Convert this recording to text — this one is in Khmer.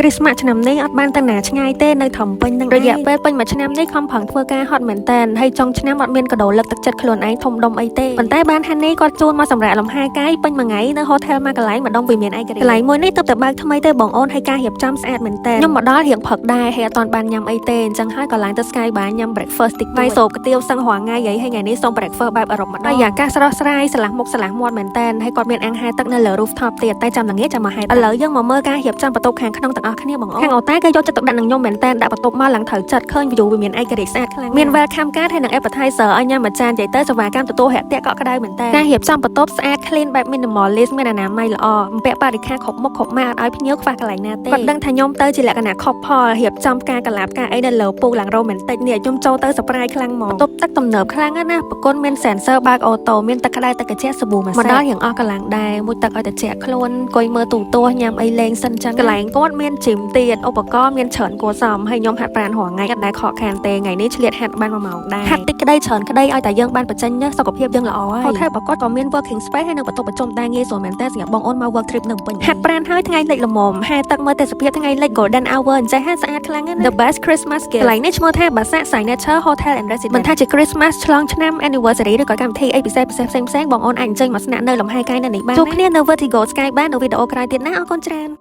គ្រីស្មាស់ឆ្នាំនេះអត់បានទៅណាឆ្ងាយទេនៅធំពេញនឹងរយៈពេលពេញមួយឆ្នាំនេះខំប្រឹងធ្វើការហត់មែនតែនហើយចុងឆ្នាំអត់មានកាដូលើកទឹកចិត្តខ្លួនឯងធំដុំអីទេប៉ុន្តែបានហានីគាត់ជូនមកសម្រាប់លំហែកាយពេញមួយថ្ងៃនៅ hotel មួយកន្លែងម្ដុំវិមានឯករាជ្យកន្លែងមួយនេះទើបតែបើកថ្មីទេបងអូនហើយការរៀបចំស្អាតមែនតើខ្ញុំមកដល់រៀងព្រឹកដែរហើយអត់ទាន់បានញ៉ាំអីទេអញ្ចឹងហើយក៏ឡើងទៅ Sky Bar ញ៉ាំ breakfast តិចបាយសូបកាទៀវសឹងរាល់ថ្ងៃហីហើយថ្ងៃនេះសូម breakfast បែបអឺរ៉ុបម្ដងហើយអាកាសស្រស់ស្រាយស្រឡះមុខស្រឡះមាត់មែនតើហើយគាត់មានអាំងហែទឹកនៅលើ rooftop ទៀតតែចាំល្ងាចចាំមកហែឥឡូវយើងមកមើលការរៀបចំបន្ទប់ខាងក្នុងទាំងអស់គ្នាបងអូនខាងអូតែគេយកចិត្តទុកដាក់នឹងខ្ញុំមែនតើដាក់បន្ទប់មកឡើងត្រូវចិត្តឃើញ view វាមានឯករាជ្យស្អាតខ្លាំងមាន welcome card ហើយនិង appetizer ឲ្យញ៉ាំមួយចាននិយាយទៅសេវាកម្មទទួលរាក់ទាក់កក់ក្ដៅមែនតើការរៀបចំបន្ទប់ស្អាត clean បែប minimalist មានអនាម័យល្អបំពាក់បរិក្ខារគ្រប់មុខគ្រប់ម៉ាកអត់ឲ្យភ្ញៀវខ្វះកន្លែងណាទេគាត់ដឹងថាខ្ញុំទៅជាលក្ខណៈ couple រៀបចំផ្កាកលាបផ្កាអីនៅលើពូកឡើង romantic នេះខ្ញុំចូលទៅ surprise ខ្លាំងហ្មងបន្ទប់ទឹកទំនើបខ្លាំងណាស់ណាប្រគុណមាន sensor បើក auto មានទឹកក្តៅទឹកត្រជាក់សាប៊ូម៉ាសាមកដល់រៀងអស់កម្លាំងដែរមួយទឹកឲ្យត្រជាក់ខ្លួនអង្គុយមើលទូរទស្សន៍ញ៉ាំអីលេងសិនចឹងកន្លែងគាត់មាន gym ទៀតឧបករណ៍មានច្រើនគួរសមហើយខ្ញុំហាត់ប្រាណរាល់ថ្ងៃអត់ដែលខកខានទេថ្ងៃនេះឆ្លៀតហាត់បាន1ម៉ោងដែរហាត់តិចក្តីច្រើនក្តីឲ្យតែយើងបានបញ្ចេញសុខភាពយើងល្អហើយ hotel ប្រកបក៏មាន working space ហើយនៅបន្ទប់ប្រជុំដែរងាយស្រួលមែនតើសម្រាប់បងអូនមក work trip នៅពេញហាត់ប្រាណហើយថ្ងៃលិចល្មមហែទឹកមើលទេសភាពថ្ងៃលិច golden hour អញ្ចេះហាស្អាតខ្លាំងណាស់ The best Christmas gift កន្លែងនេះឈ្មោះថា Basak Signature Hotel and Residence មិនថាជា Christmas ឆ្លងឆ្នាំ anniversary ឬក៏កម្មវិធីអីពិសេសពិសេសផ្សេងៗបងអូនអាចអញ្ជើញមកស្នាក់នៅលំហែកាយនៅនេះបានជួបគ្នានៅ Vertigo Sky បាននៅវីដេអូក្រោយទៀតណាអរគុណច្រើន។